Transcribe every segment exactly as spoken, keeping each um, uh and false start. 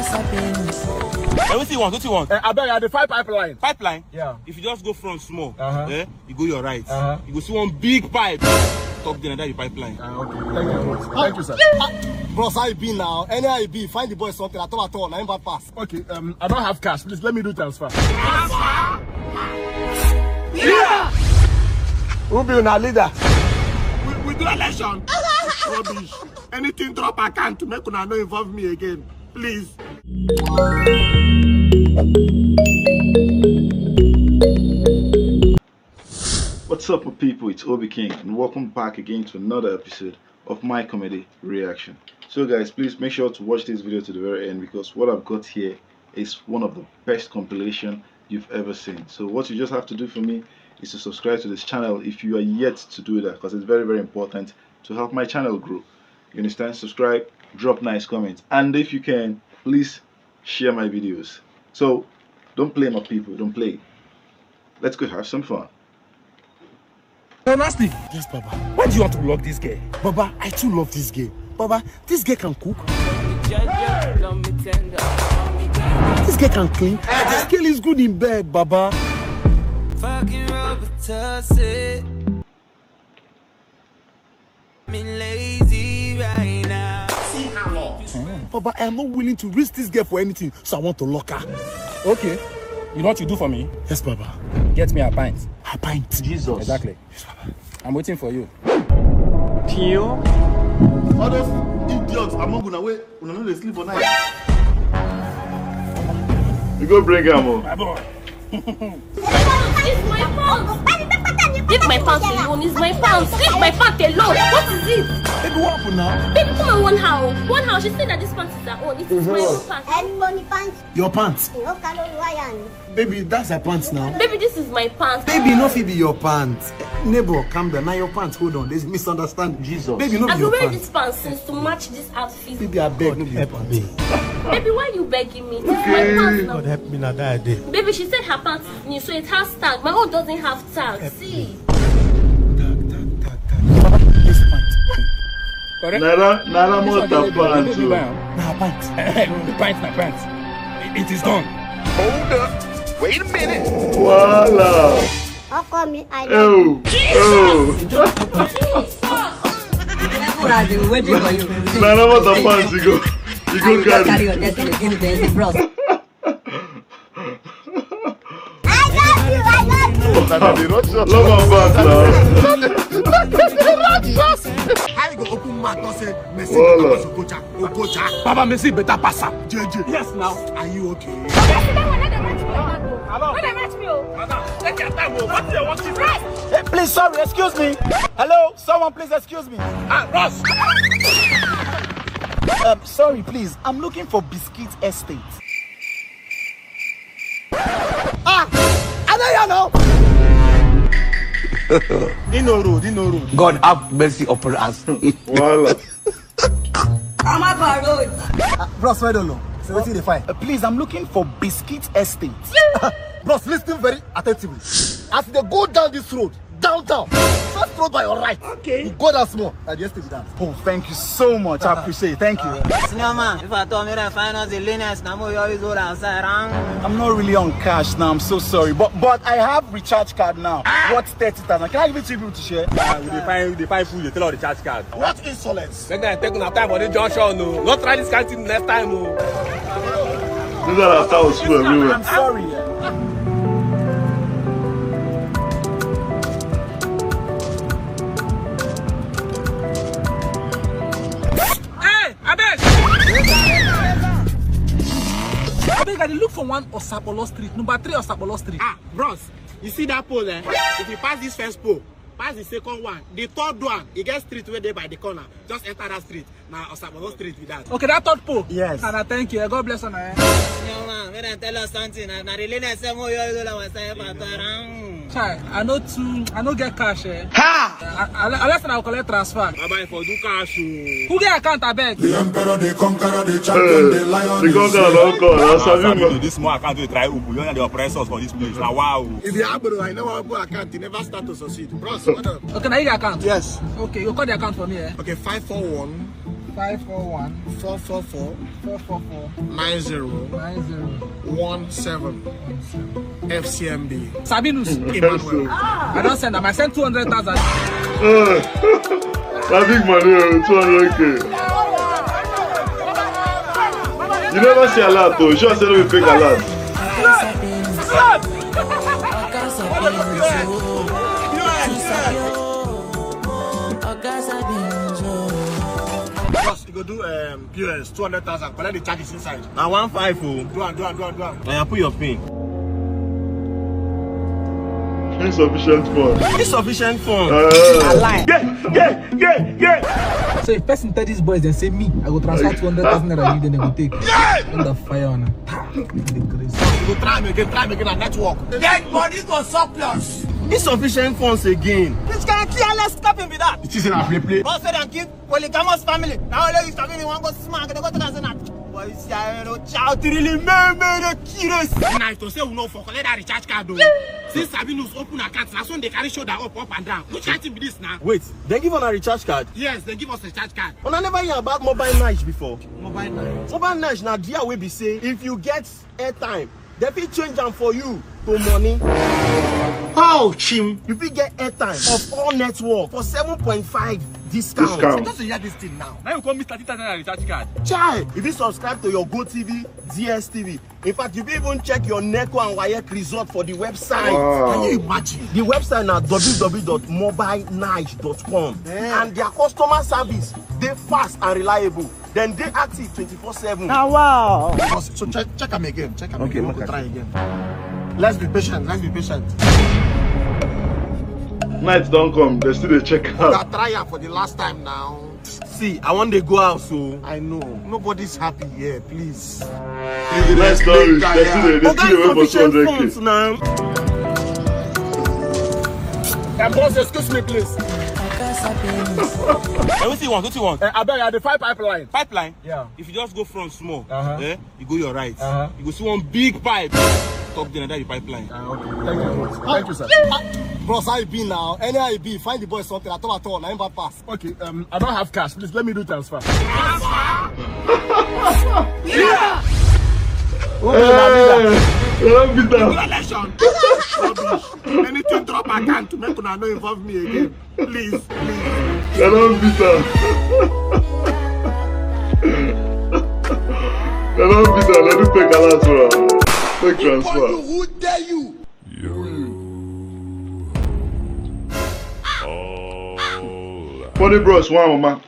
Hey, what you want? What you want? Uh, I beg, I dey find pipeline. Pipeline? Yeah. If you just go front small, uh-huh, eh, you go your right. Uh-huh. You go see one big pipe. Top there, that be pipeline. Ah, okay. Thank you, bros. Thank you, sir. Ah, bros, how you be now? Any how you be? Find the boy something. I thought, I thought, na him bad pass. Okay, um, I don't have cash. Please let me do transfer. Yeah! Who be una leader? We, we do election. Rubbish. Anything drop account, make una no involve me again. Please. What's up, my people? It's Obi King, and welcome back again to another episode of my comedy reaction. So, guys, please make sure to watch this video to the very end, because what I've got here is one of the best compilation you've ever seen. So what you just have to do for me is to subscribe to this channel if you are yet to do that, because it's very, very important to help my channel grow. You understand? Subscribe, drop nice comments, and if you can, please share my videos. So don't play, my people, don't play. Let's go have some fun. Honestly, yes, Baba. Why do you want to lock this girl? Baba, I too love this girl. Baba, this girl can cook. This girl can clean. This girl is good in bed, Baba. Fucking rubber tussie. I'm lazy right now. Baba, I am not willing to risk this girl for anything, so I want to lock her. Okay. You know what you do for me? Yes, Baba. Get me a pint. A pint? Jesus. Exactly. Yes, Baba. I'm waiting for you. Pio? All those idiots among una wey una no dey sleep for night. You go bring am o. My boy. It's my pants. Leave my pants alone. It's my pants. Leave my pants alone. What is it? Baby, what happened now? Baby, come and warn her. Warn her. She said that this pants is her own. It is my own pants. Your pants? Baby, that's her pants now. Baby, this is my pants. Baby, no fit be your pants. Neighbor, calm down. Now your pants. Hold on. There's misunderstanding. Jesus. Baby, no be your pants. I've been wearing this pants since to match this outfit. Baby, I beg, no be your pants. Baby, why you begging me? This is my pants now. God help me now, that day. Baby, she said her pants is new, so it has tag. My own doesn't have tag. See. Tag, tag, tag, tag. This pants. Correct? Nara, Nara, this one, Mota pants. Na pants. Pants, na pants. It is done. Hold up. Wait a minute. Voila. Ọkọ mi, I love you. Oh, oh. Nara, what a pants you go. You go carry. Carry your death to the bros. I love you, I love you. Love and back now. How you go open mouth and say, Messi better pass Okocha? Okocha. Baba, Messi better pass am. J J. Yes, now. Are you okay? Hello? Madam, take your time o. What do you want to say? Hey, please, sorry, excuse me. Hello, someone, please excuse me. Ah, Ross. Um, sorry, please. I'm looking for Biscuit Estate. Ah, I know you know. He no road, he no road. God have mercy upon us. Voila. I'm up on road. Ah, bros, well done, no. So wetin you dey find? Uh, please, I'm looking for Biscuit Estate. Bros, listen very attentively. As you dey go down this road, downtown, first road by your right. Okay. You go down small, na the estate be that. Oh, thank you so much. I appreciate it. Thank you. Senior man, if I tell me that finance the lineage, now you always hold outside. I'm not really on cash now. I'm so sorry. But, but I have recharge card now. Ah! What thirty thousand? Can I give it to you people to share? Ah, we dey find, we dey find food, they tell all the charge card. What insolence? Make dem take una time for this junction o. No try this kind thing next time o. These are our towels too everywhere. I'm sorry. Hey, abeg. Abeg, I dey look for one Osapolo Street, number three Osapolo Street. Ah, bros, you see that pole, eh? If you pass this first pole, pass the second one, the third one, e get street wey dey by the corner. Just enter that street. Na Osapolo Street be that. Okay, that third pole. Yes. And I thank you. God bless you, eh? Young man, when I tell us something, na, na the lane I say, "Mo, yo, yo, la, wa, sa, ya, pa, ta, ram." Chai, I no too, I no get cash, eh? Ha! I, I, unless I collect transfer. Baba, if I do cash o. Who get account, abeg? The emperor, the conqueror, the champion, the lion, the conqueror don come. Na Sabi, this small account wey try open. You know they oppress us for this place. Na wow. If you have, bro, I never open account. You never start to succeed. Bros, what up? Okay, now you get account. Yes. Okay, you call the account for me, eh? Okay, five four one. Five four one four four four four four four nine zero nine zero one seven. F C M B. Sabinus. Emmanuel. I don't send them. I sent two hundred thousand. Na big money o, two hundred k. You never see alert o, you sure say no be fake alert? Boss, you go do um, P O S two hundred thousand, collect the charges inside. Na one five o. Do am, do am, do am, do am. Oya, put your pin. Insufficient fund. Insufficient fund. Uh, yeah, yeah, yeah, yeah. So if person tell these boys, they say me, I go transfer two hundred thousand naira, then they go take. Under fire on. The grace. You go try am again, try am again, and network. Get money go surplus. Insufficient funds again. This kind of careless clapping be that. It is in our play play. Boss said and give polygamous family. Now only you family wan go smack, they go take am say na. Boy, you see, I don't shout really, man, man, the curious. Nice to say we no for collect that recharge card though. Since Sabinus open account, na so they carry shoulder up, up and down. Which kind thing be this now? Wait, they give on a recharge card? Yes, they give us a recharge card. Una never hear about mobile night before? Mobile night. Mobile night na there wey be say if you get airtime, they fit change am for you to money. How, Chim? You fit get airtime of all network for seven point five discount. Discount. I just hear this thing now. Now you come miss thirty thousand naira recharge card. Chai, if you subscribe to your GoTV, D S T V, in fact, you fit even check your NECO and WAEC result for the website. Wow. Can you imagine? The website na w w w dot mobile night dot com. Yeah. And their customer service dey fast and reliable. Dem dey active twenty-four seven. Na wow. Boss, so check, check am again. Check am again. Make I try again. Let's be patient. Let's be patient. Night don come, they still dey check am. Una try am for the last time now. See, I wan dey go house o. I know. Nobody's happy here, please. Night don reach, they still dey, they still dey wait for two hundred k. Funds now. Eh, boss, excuse me, please. Eh, wetin you want? Wetin you want? Eh, abeg, I dey find pipeline. Pipeline? Yeah. If you just go front small, uh-huh, eh, you go your right. Uh-huh. You go see one big pipe. Top there, na that be pipeline. Ah, okay. Thank you. Thank you, sir. Bros, how you be now? Anyhow you be, find the boy something at all, at all. Na him bad pass. Okay, um, I don't have cash. Please let me do transfer. Transfer? Yeah! Hey, you don't beat am. Rubbish. Anything drop account to make una no involve me again. Please, please. They don't beat am. They don't beat am. They do fake alert for am. Fake transfer. Who dare you? You. Funny bros, one mama.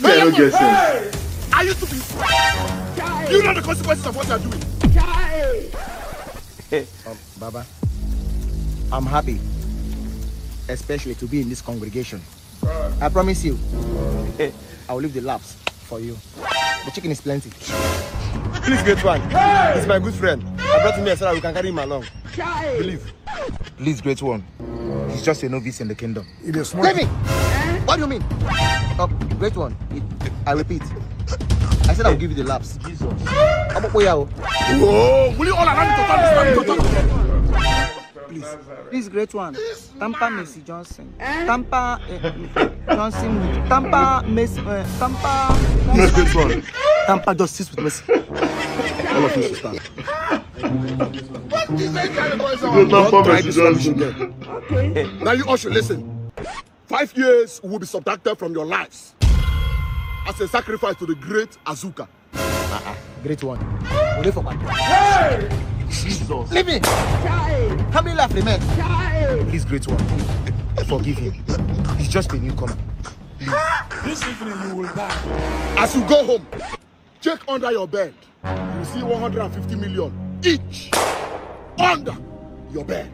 Hey! Are you stupid? You know the consequences of what you are doing. Um, Baba, I'm happy, especially to be in this congregation. I promise you, I will leave the laps for you. The chicken is plenty. Please, great one. He's my good friend. I brought him here so that we can carry him along. Believe. Please, great one. He's just a novice in the kingdom. Leave me! What do you mean? Oh, great one. It, I repeat. I said I will give you the laps. Jesus. Oh, will you all allow me to talk this? Please. Please, great one. Tamper Mercy Johnson. Tamper uh, Johnson. Tamper Mercy. Uh, tamper. Mercy Johnson. Tamper justice with mercy. All of you should stand. Don't tamper Mercy Johnson. Now you all should listen. Five years will be subtracted from your lives as a sacrifice to the great Azuka. Uh-uh. Great one. Only for my hey! Jesus. Leave me. How many life remain? Please, great one. Forgive him. He's just a newcomer. This evening you will die. As you go home, check under your bed. You see one hundred fifty million each under your bed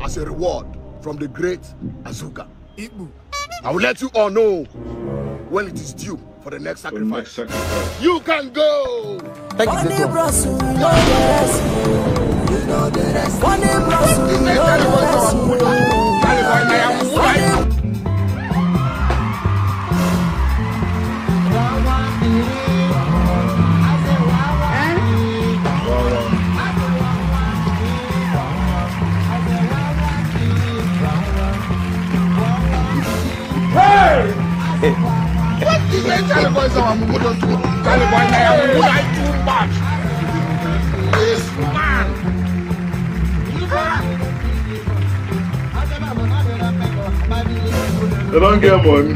as a reward from the great Azuka. Igbo. I will let you all know when it is due for the next sacrifice. You can go. Thank you, Zeko. Mumu don too much. Charlie boy, na your mumu na too much. This man. They don't get money.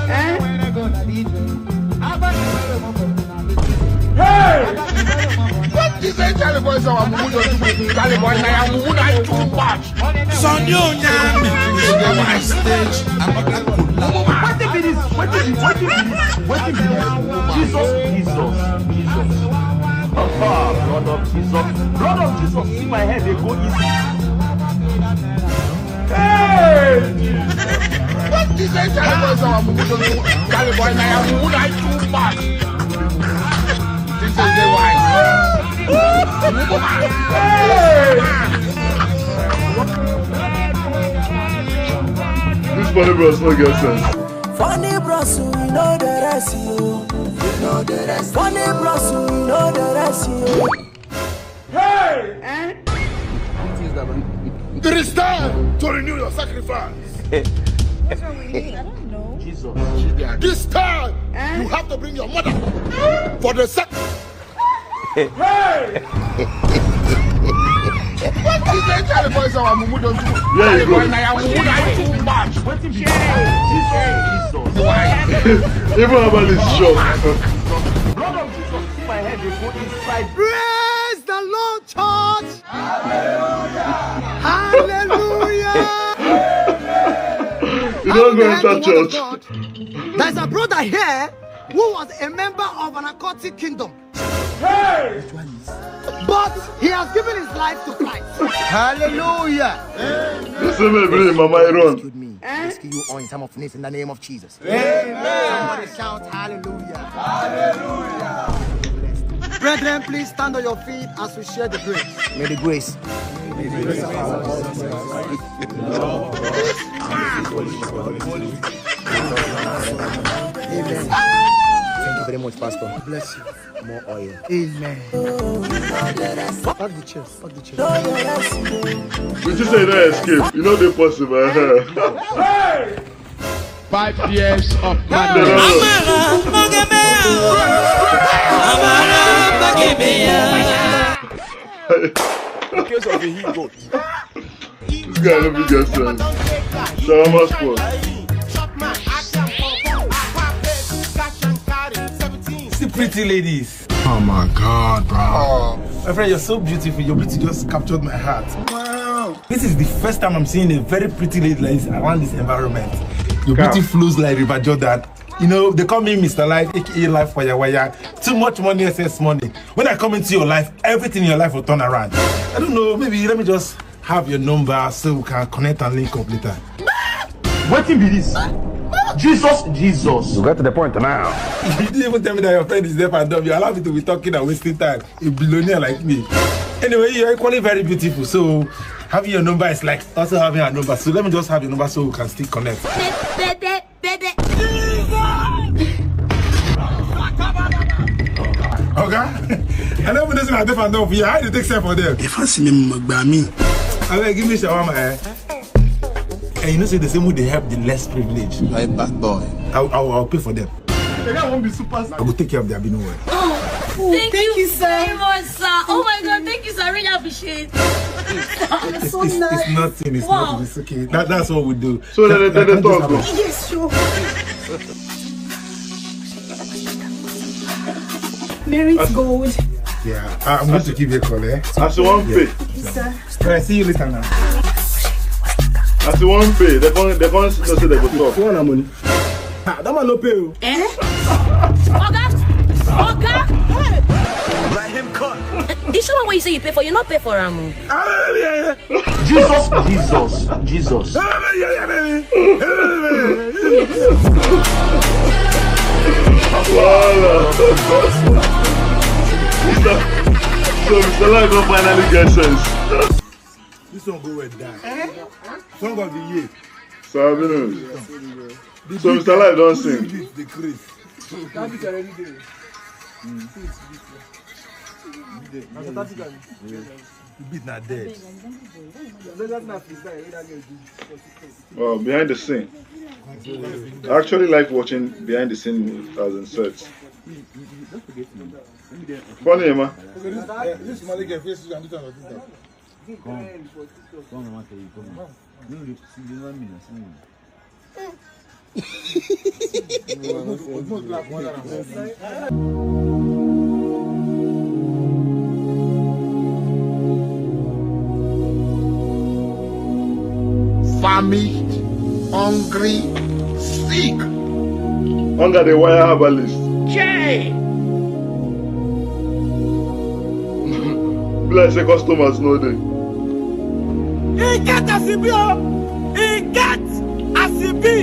Eh? Hey! What is that Charlie boy? Say our mumu don too much. Charlie boy, na your mumu na too much. Sunday Onyami is on my stage. Another collab. Wetin be this? Wetin be, wetin be this? Wetin be this? Jesus, Jesus, Jesus. Papa, blood of Jesus. Blood of Jesus. See my head, they go easy. Hey, Jesus. What is that Charlie boy? Say our mumu don too much. Charlie boy, na your mumu na too much. This is the wine. Hey! This funny bros no get sense. Funny bros, you know the rest, you. You know the rest. Funny bros, you know the rest, you. Hey! Eh? What is that, man? It is time to renew your sacrifice. What's wrong with me? I don't know. Jesus. This time, eh? You have to bring your mother for the sac. Hey! What is that Charlie boy? Say our mumu don too much. Yeah, you go. Charlie boy, na your mumu na too much. Wetin be this? Jesus. Why? Even about this shock. Blood of Jesus, see my head, they go inside. Praise the Lord, church. Hallelujah. Hallelujah. You don't go enter church. There's a brother here who was a member of an occultic kingdom. Hey! But he has given his life to Christ. Hallelujah. They say me bring Mama Aaron. Rescue me. Eh? Rescue you all in time of need in the name of Jesus. Amen. Somebody shout hallelujah. Hallelujah. Brethren, please stand on your feet as we share the grace. May the grace. Amen. Thank you very much, Pastor. Bless you. More oil. Amen. Pack the chest. Pack the chest. But you say no escape. You know they possible. Hey! Five years of madness. Amara, Magemea. Amara, Magemea. In case of the he goat. This guy no fit get sense. Shawarma spot. See pretty ladies. Oh my God, bro. My friend, you're so beautiful. Your beauty just captured my heart. Wow. This is the first time I'm seeing a very pretty lady like this around this environment. Your beauty flows like River Jordan. You know, they call me Mister Life, A K A Life Waya Waya. Too much money, excess money. When I come into your life, everything in your life will turn around. I don't know, maybe let me just have your number so we can connect and link up later. Wetin be this? Jesus, Jesus. You got to the point now. You didn't even tell me that your friend is deaf and dumb. You allow me to be talking and wasting time. A billionaire like me. Anyway, you're equally very beautiful. So having your number is like also having a number. So let me just have your number so we can still connect. Baby, baby. Oga, I never know say na deaf and dumb here. How you take sell for them? If I see me, Magbami. Abeg, give me shawarma, eh? And you know say the same way they help the less privileged. You are a bad boy. I'll, I'll, I'll pay for them. The guy won't be superstar. I will take care of their bino well. Thank you very much, sir. Oh my God, thank you, sir. I really appreciate it. It's, it's, it's nothing. It's nothing. It's okay. That, that's what we do. So they, they, they talk. Yes, sure. Merit gold. Yeah, I, I'm going to give you a call, eh? As you want pay. Yes, sir. All right, see you later now. As you want pay, they can't, they can't say they go talk. You want money? Ah, that man no pay o. Eh? Oga! Oga! Hey! Ibrahim, come. The shower where you say you pay for, you not pay for am o. Jesus, Jesus, Jesus. Wahala. Mister, so Mister Life don finally get sense. This one go well die. Eh? Song of the year. Sabi no. So Mister Life don sing. The craze. That beat already dey. Mm. Beat na dead. Well, behind the scene. I actually like watching behind the scene as in sets. Funny, man. This money get face and do. Come. Come, mama, tell you, come. No, you see, you know me, I see me. Famished, hungry, sick. Hunger dey wire herbalist. Chai! Be like say customers no dey. E get as e be o. E get as e be.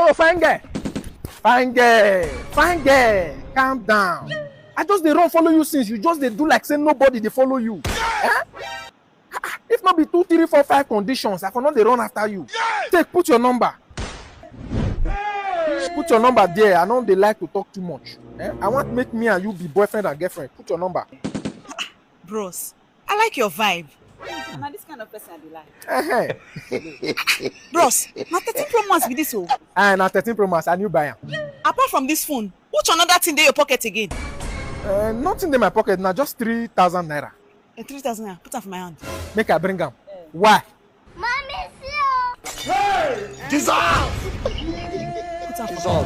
Oh, fine girl. Fine girl. Fine girl. Calm down. I just dey run follow you since. You just dey do like say nobody dey follow you. Eh? Ah, if not be two, three, four, five conditions, I for not dey run after you. Take, put your number. Put your number there. I know they like to talk too much. Eh? I want make me and you be boyfriend and girlfriend. Put your number. Bros, I like your vibe. Na this kind of person I be like. Uh-huh. Bros, na thirteen Pro Max be this o. Ah, na thirteen Pro Max, I new buy am. Apart from this phone, which another thing dey your pocket again? Uh, nothing dey my pocket, na just three thousand naira. Eh, three thousand naira, put am for my hand. Make I bring am. Why? Mommy, see o. Jesus! Put am for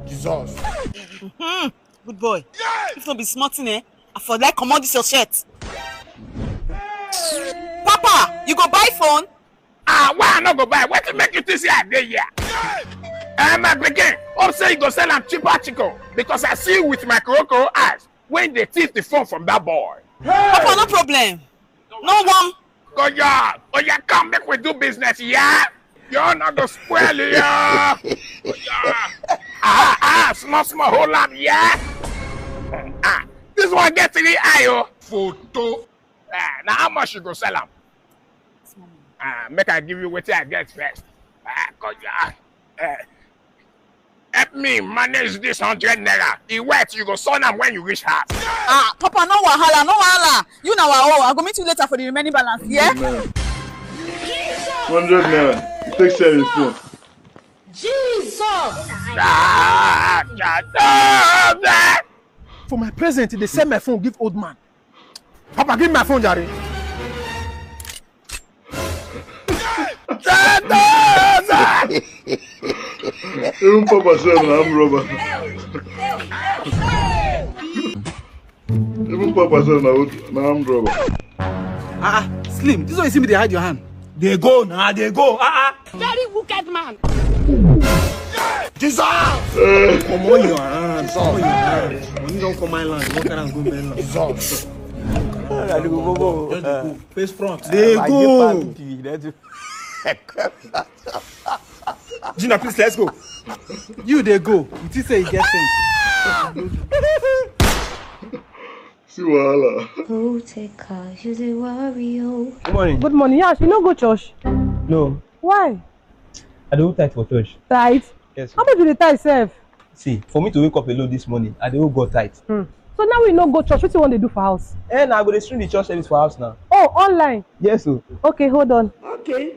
Jesus! Jesus! Good boy. If no be small thing, eh, I for like comot this your shirt. Papa, you go buy phone? Ah, why I no go buy? Wetin make you think say I dey here? Eh, my pikin, hope say you go sell am cheaper chico because I see you with my korokoro eyes when they thief the phone from that boy. Papa, no problem. No one. Oya, oya, come make we do business, yeah? You no go spoil you. Oya. Ah, ah, small, small, hold am, yeah? Ah, this one get three eye, oh. Photo. Ah, now how much you go sell am? Ah, make I give you wetin I get first. Ah, oya. Eh. Help me manage this hundred naira. E wet, you go son am when you reach house. Ah, Papa, no wahala, no wahala. You na wa oh, I go meet you later for the remaining balance, yeah? Amen. Hundred naira. Take sell your phone. Jesus! Ah, ah, ah, ah. For my present, they sell my phone, give old man. Papa, give my phone, Jare. Even Papa sef na armed robber. Even Papa sef na, na armed robber. Ah, ah, Slim, this one you see me dey hide your hand. Dey go na, dey go. Ah, ah. Very wicked man. Jesus! Eh. Comot your hand. Comot your hand. Money don come my land. You wan carry am go mainland. Jesus. Just dey go. Face front. Dey go. Gina, please, let's go. You dey go. You think say you get sense? See wahala. Go take cars, you dey worry, oh. Good morning. Good morning. Yeah, she no go church. No. Why? I dey hold tight for church. Tight? Yes. How much you dey tight sef? See, for me to wake up alone this morning, I dey hold God tight. Hmm. So now we no go church, wetin you wan dey do for house? Eh, na I go dey stream the church service for house now. Oh, online? Yes o. Okay, hold on. Okay.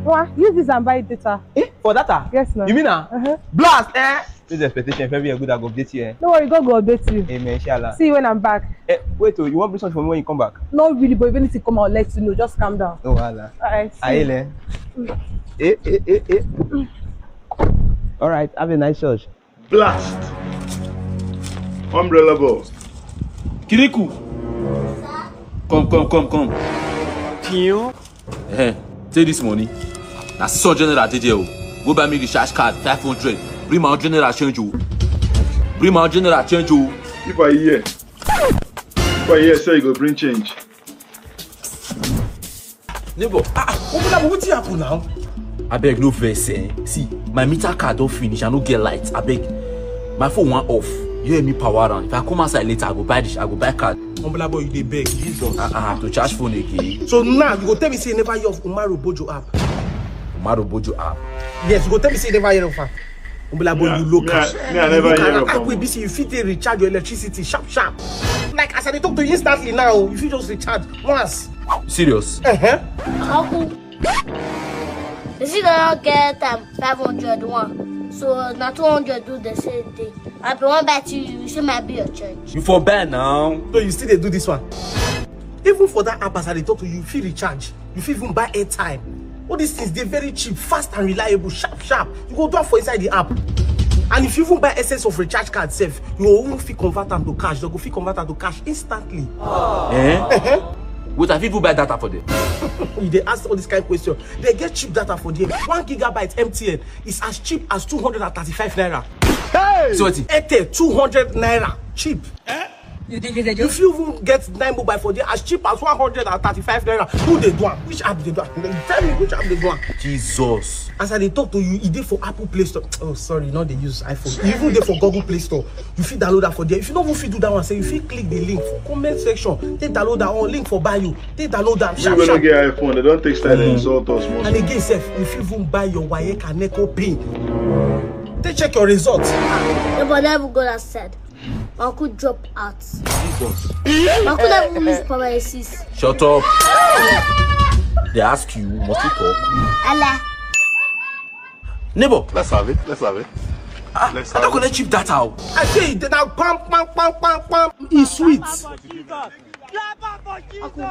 Wa, use this and buy data. Eh, for data? Yes, na. You mean na? Uh-huh. Blast, eh? This expectation, if everywhere good, I go update you, eh? No worry, God go update you. Amen, inshallah. See you when I'm back. Eh, wait, oh, you wan bring something for me when you come back? No, really, but if anything come out, I'll let you know. Just calm down. No wahala. All right. See you. Aye, eh? Eh, eh, eh, eh. All right, have a nice church. Blast! Umbrella boss. Kiriku! Come, come, come, come. Kiyo? Eh, take this money. Na six hundred naira dey there o. Go buy me recharge card, five hundred. Bring my hundred naira change o. Bring my hundred naira change o. If I hear, if I hear say you go bring change. Neighbor, ah, ah, Omola, wetin happen now? Abeg, no vex, eh. See, my meter card don finish, I no get light. Abeg, my phone wan off. You help me power am. If I come outside later, I go buy this, I go buy card. Omola boy, you dey beg. Jesus. Ah, ah, to charge phone again. So now you go tell me say you never hear of Umaru Bojo app? Umaru Bojo app? Yes, you go tell me say you never hear of am. Mbula boy, you look at me, I never hear of app wey be say you fit dey recharge your electricity sharp sharp. Like as I dey talk to you instantly now, you fit just recharge once. Serious? Uh-huh. Uncle, you see, I don't get um, five hundred one. So na two hundred do the same thing. I be one buy two, you see my be your change. You for buy now. So you still dey do this one? Even for that app, as I dey talk to you, you fit recharge. You fit even buy airtime. All these things dey very cheap, fast and reliable, sharp sharp. You go do am for inside the app. And if you even buy essence of recharge card sef, you go even fit convert am to cash. They go fit convert am to cash instantly. Eh? Wait, I fit even buy data for them. You dey ask all this kind question. They get cheap data for there. One gigabyte M T N is as cheap as two hundred and thirty-five naira. Hey! So wetin? Airtel, two hundred naira. Cheap. You fit even get nine mobile for there as cheap as one hundred and thirty-five naira. Who dey do am? Which app dey do am? Tell me which app dey do am. Jesus. As I dey talk to you, e dey for Apple Play Store. Oh, sorry, no dey use iPhone. E even dey for Google Play Store. You fit download am for there. If you no even fit do that one, say you fit click the link for comment section. Take download am, or link for bio. Take download am sharp sharp. People wey no get iPhone, they don take style dey insult us. And again sef, you fit even buy your WAEC and NECO pin. Take check your results. Nobody ever go that side. Uncle drop out. Jesus. Uncle never miss paralysis. Shut up. They ask you, must you talk? Allah. Neighbor. Let's have it. Let's have it. Ah, let's I don't collect cheap data. I say it now. Pam, pam, pam, pam, pam. It's sweet. Clap for Jesus.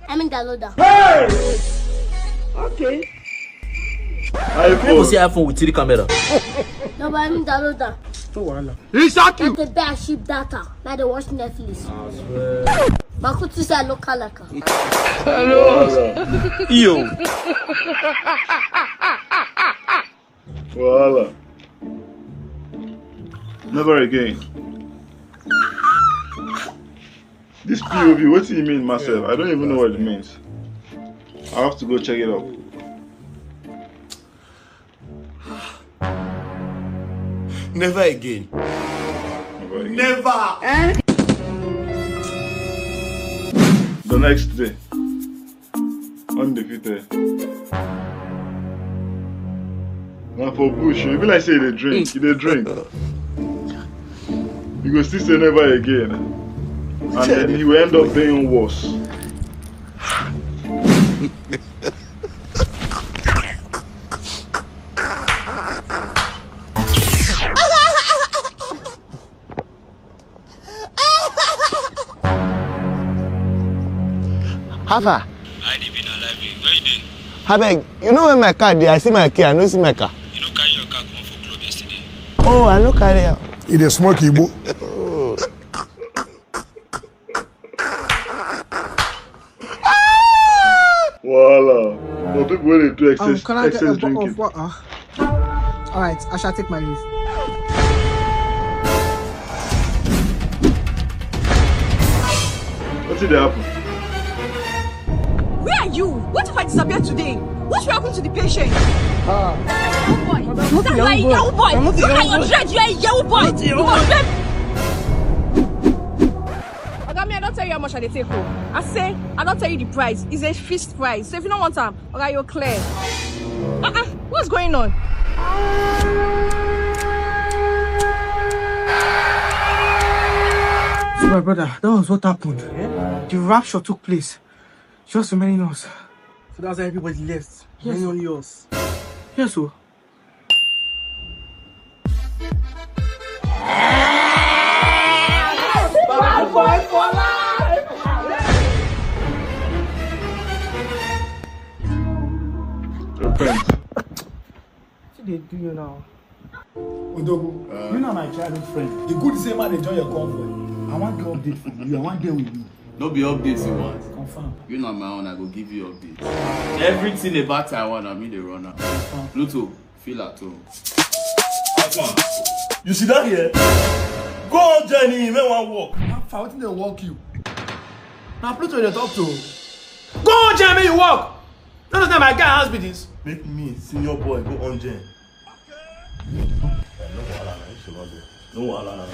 I'm in Galoda. Hey! Okay. People see iPhone with three camera. No, but I'm in Galoda. No wahala. He shock you. Like a bear ship data. Now they watch Netflix. Makutu say local laka. Hello. Yo. Wahala. Never again. This P O V, what do you mean, myself? I don't even know what it means. I have to go check it out. Never again. Never again. Never. The next day, undefeated. Now for bush, you be like say they drink, you dey drink. You go still say never again. And then he will end up being worse. How far? I dey be na library. Where you dey? Abeg, you know where my car dey? I see my key, I no see my car. You no carry your car comot for club yesterday? Oh, I no carry am. You dey smoke Igbo? Wahala. For people wey dey do excess, excess drinking. All right, I shall take my leave. Wetin dey happen? Where are you? What if I disappear today? What will happen to the patient? Ah. Yahoo boy. That's like Yahoo boy. Look at your dread. You're a Yahoo boy. You must pay. Oga, me, I don't tell you how much I dey take home. I say, I don't tell you the price. It's a fixed price. So if you don't want am, Oga, you're clear. Uh-uh. What's going on? So my brother, that was what happened. The rapture took place. Just remaining us. So that's why everybody left. Yes. Remaining only us. Yes, sir. Repent. What they do you now? Odogu, you know my childhood friend. The good say man dey join your convoy. I want get update from you. I want dey with you. No be updates you want. Confirm. You na my own, I go give you updates. Everything about Taiwan, I mean they run am. Confirm. Pluto, feel at home. You see that here? Go on, Jenny, make one work. How far? Wetin dey work you? Na Pluto dey talk to. Go on, Jenny, make you work. No, no, my guy house be this. Make me, senior boy, go on, Jenny. No wahala na, if you no dey. No wahala na.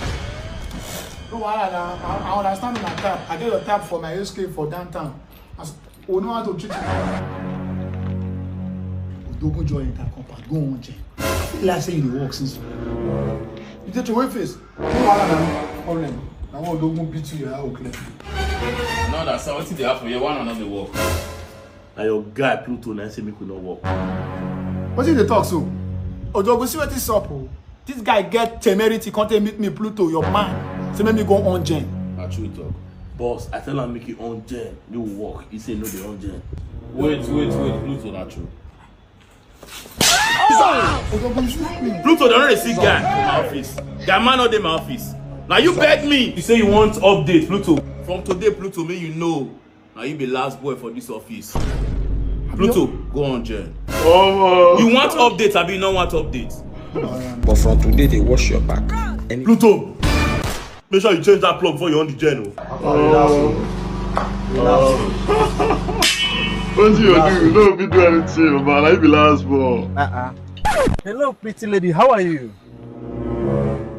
No wahala na. I, I understand my tab. I get your tab for my S K for downtown. As we know how to treat you. Odogun join enter compound. Go on, Jay. I feel like say you dey work since. You dey throway face. No wahala na. Problem. Na one odogun beat you, your eye go clear. I no understand wetin dey happen here. Why una no dey work? Na your guy Pluto na say make we no work. Wetin you dey talk so? Odogun, see wetin sup o. This guy get temerity, come take meet me, Pluto, your man. Say make me go on gen. Na true talk. Boss, I tell am make he on gen, make we work. He say no dey on gen. Wait, wait, wait, Pluto, na true. Pluto, dem no dey see guy for my office. Guy man no dey my office. Na you beg me. You say you want update, Pluto. From today, Pluto, make you know. Na you be last boy for this office. Pluto, go on gen. Omo. You want update, abi you no want update? But from today, they wash your back. Any Pluto, make sure you change that plug before you on the gen o. Oh. Wetin you do? You no fit do anything, man. Na you be last born. Uh-uh. Hello, pretty lady. How are you?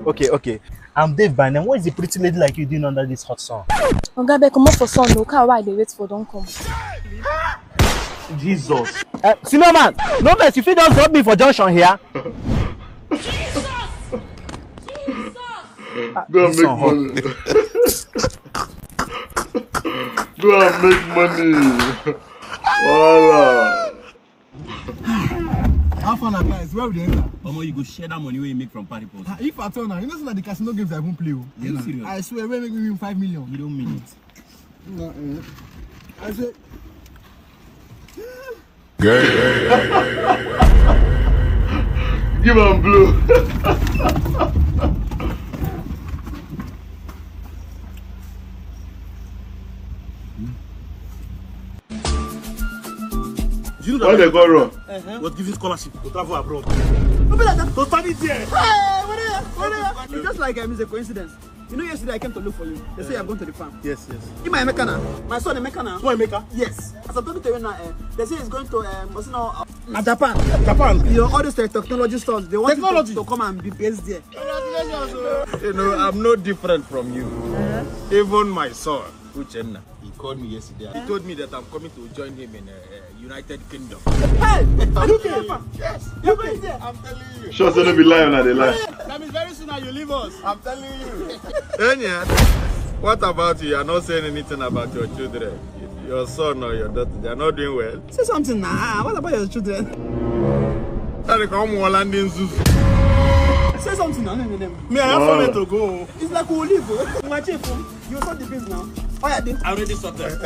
Okay, okay. I'm Dave by name. What is the pretty lady like you doing under this hot sun? Oga, abeg comot for sun o. Car wey I dey wait for don come. Jesus. Uh, senior man, no vex, you fit just drop me for junction here. Jesus! Jesus! Go and make money. Go and make money. Voila. How far na, guys? Where we dey enter? Omo, you go share that money wey you make from party pot. Ah, if at all na, you know say na the casino games I even play o. Are you serious? I swear, wey make me win five million. You don't mean it. No, eh. I swear. Give am blow. You know that why they go run? Uh-huh. Was giving scholarship to travel abroad. No be like that. To study there. Hey, what are you? What are you? It's just like, um, it's a coincidence. You know, yesterday I came to look for you. They say you have gone to the farm. Yes, yes. You my Emeka now. My son Emeka now. Small Emeka? Yes. As I'm talking to you now, eh, they say he's going to, um, what's it now, uh, Japan. Japan. You know, all these tech-, technology stores, they want you to, technology, to come and be based there. Congratulations, oh. You know, I'm no different from you. Uh-huh. Even my son, Uchenna, he called me yesterday. He told me that I'm coming to join him in, uh, uh, United Kingdom. Hey! Are you kidding me? Yes. You're going there? I'm telling you. Sure say no be lie, una dey lie. That means very soon now you leave us. I'm telling you. Enya, what about you? You are not saying anything about your children. Your son or your daughter, they are not doing well. Say something now. What about your children? That they come Holland in Zuzu. Say something now. No, no, no. Me, I have somewhere to go. It's like we leave, oh. My chief, oh. You saw the beans now. Oh, yeah, I already sorted.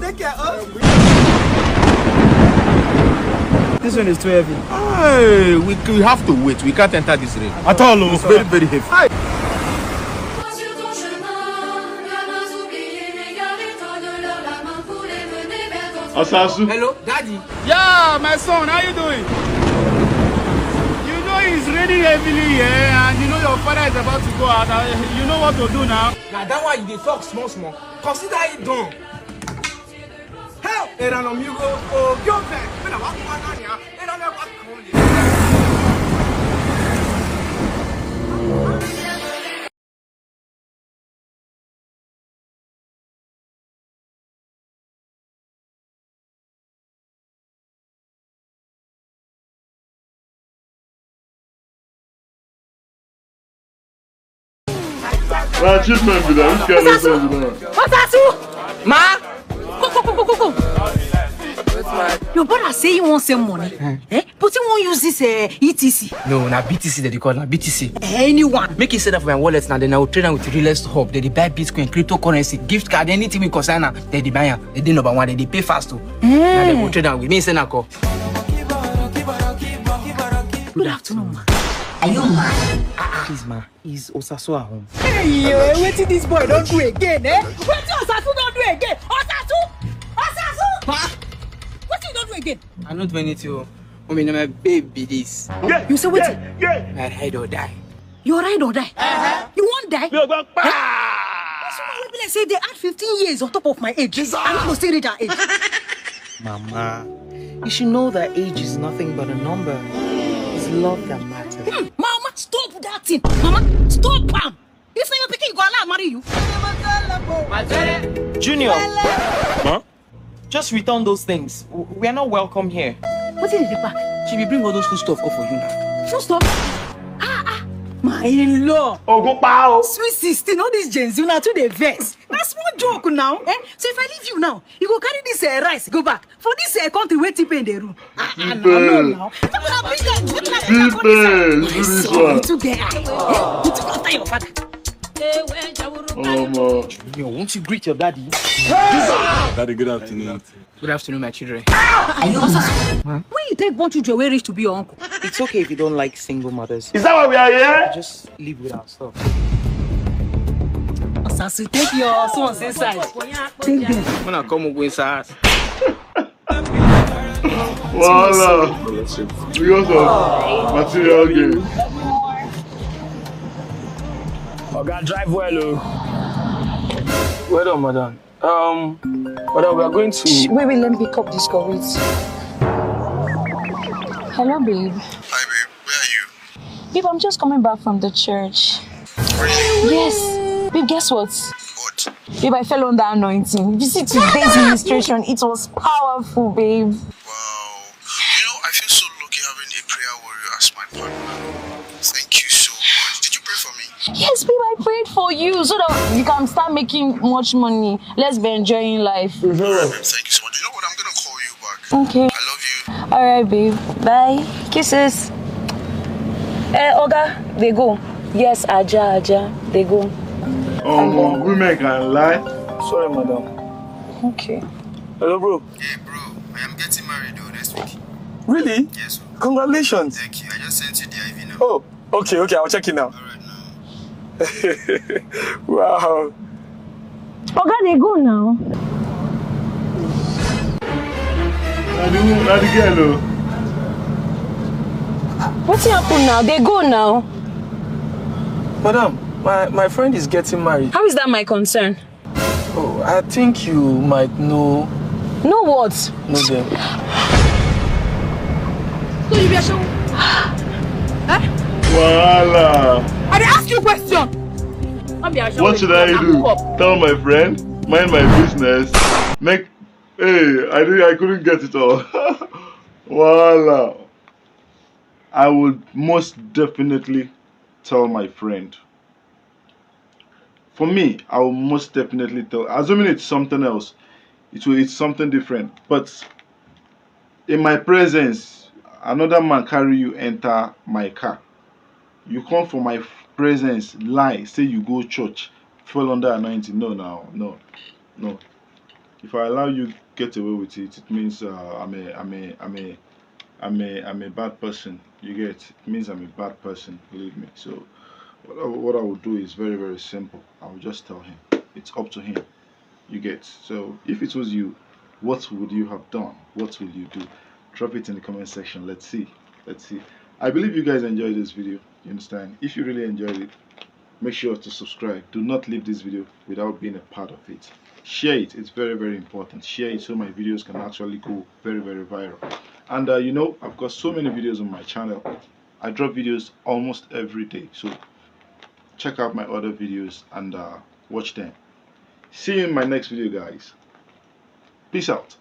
Take care, oh. This one is too heavy. Hey, we, we have to wait. We can't enter this rain. At all, oh. It's very, very heavy. Hi. Osasu. Hello, daddy. Yeah, my son, how you doing? You know it's raining heavily here, and you know your father is about to go out. Uh, you know what to do now. Now that one you dey talk small small. Consider it done. Hell, era no migo o gyofe. When I walk back on ya, era no walk on ya. Na achievement be that. Which kind of song be that? Osasu! Ma! Go, go, go, go, go, go. Your brother say he wan send money. Eh? But he wan use this, eh, E T C. No, na B T C dem dey call, na B T C. Eh, anyone. Make he send am for my wallet now, then I will trade am with Realest Hub. Dem dey buy Bitcoin, cryptocurrency, gift card, anything we concern am, dem dey buy am. Dem dey number one, dem dey pay fast o. Eh. Na dem go trade am with me, send am call. Good afternoon, ma. Are you mad? Ah, ah. Please, ma. Is Osasu at home? Hey, eh, wetin this boy don do again, eh? Wetin Osasu don do again? Osasu! Osasu! Pa! Wetin you don do again? I no do anything o. Mommy, na my babe be this. You say wetin? My ride or die. Your ride or die? Uh-huh. You wan die? Mi ò gbọ́ pa! Eh? This woman wey be like say dey add fifteen years on top of my age. Jesus! I no go still reach her age. Mama, you should know that age is nothing but a number. It's love that matters. Hmm, Mama, stop that thing. Mama, stop am. If na your pikin, you go allow marry you. Junior. Ma? Just return those things. W-, we are not welcome here. Wetin dey the back? She be bring all those food stuff come for you now. Food stuff? Ah, ah. My in-law. Ogun pa o. Sweet sixteen, all these Gen Z, una too dey vex. Na small joke now. Eh? So if I leave you now, you go carry this uh, rice go back for this uh, country where T-Pain dey rule. Ah, ah, no, no, no. Make una bring am, make una bring am for this side. T-Pain, you do this one. You too get eye. Eh? You too go after your father. Omo. Yo, won't you greet your daddy? Daddy, good afternoon. Good afternoon, my children. When you take born children wey reach to be your uncle. It's okay if you don't like single mothers. Is that why we are here? Just live with our stuff. As you take your sons inside, take them. When I come up inside, Wahala. Because of material gain. Oga, drive well o. Well done, madam. Um, madam, we are going to. Wait, wait, let me pick up this call. Wait. Hello, babe. Hi, babe. Where are you? Babe, I'm just coming back from the church. Yes. Babe, guess what? What? Babe, I fell under anointing. You see today's ministration, it was powerful, babe. Wow. You know, I feel so lucky having a prayer warrior as my partner. Thank you so much. Did you pray for me? Yes, babe, I prayed for you so that you can start making much money. Let's be enjoying life. Babe, thank you so much. You know what? I'm gonna call you back. Okay. I love you. All right, babe. Bye. Kisses. Eh, Oga, they go. Yes, Aja, Aja, they go. Omo, women can lie. Sorry, madam. Okay. Hello, bro. Hey, bro. I am getting married though next week. Really? Yes. Congratulations. Thank you. I just sent you the I V now. Oh, okay, okay. I'll check it now. All right now. Wow. Oga, they go now. Na the wo- na the girl o. Wetin happen now? They go now. Madam, my, my friend is getting married. How is that my concern? Oh, I think you might know. Know what? Know them. So you be ashawo? Eh? Wahala. I dey ask you question. No be ashawo. What should I do? Tell my friend? Mind my business? Make hey, I did I couldn't get it all. Wahala. I would most definitely tell my friend. For me, I will most definitely tell. Assuming it's something else, it will it's something different. But in my presence, another man carry you enter my car. You come for my presence, lie, say you go church, fall under anointing. No, no, no, no. If I allow you get away with it, it means uh, I'm a I'm a I'm a I'm a I'm a bad person. You get? It means I'm a bad person. Believe me. So what I, what I will do is very very simple. I will just tell him. It's up to him. You get? So if it was you, what would you have done? What will you do? Drop it in the comment section. Let's see. Let's see. I believe you guys enjoyed this video. You understand? If you really enjoyed it, make sure to subscribe. Do not leave this video without being a part of it. Share it. It's very very important. Share it so my videos can actually go very very viral. And uh, you know, I've got so many videos on my channel. I drop videos almost every day. So check out my other videos and uh, watch them. See you in my next video, guys. Peace out.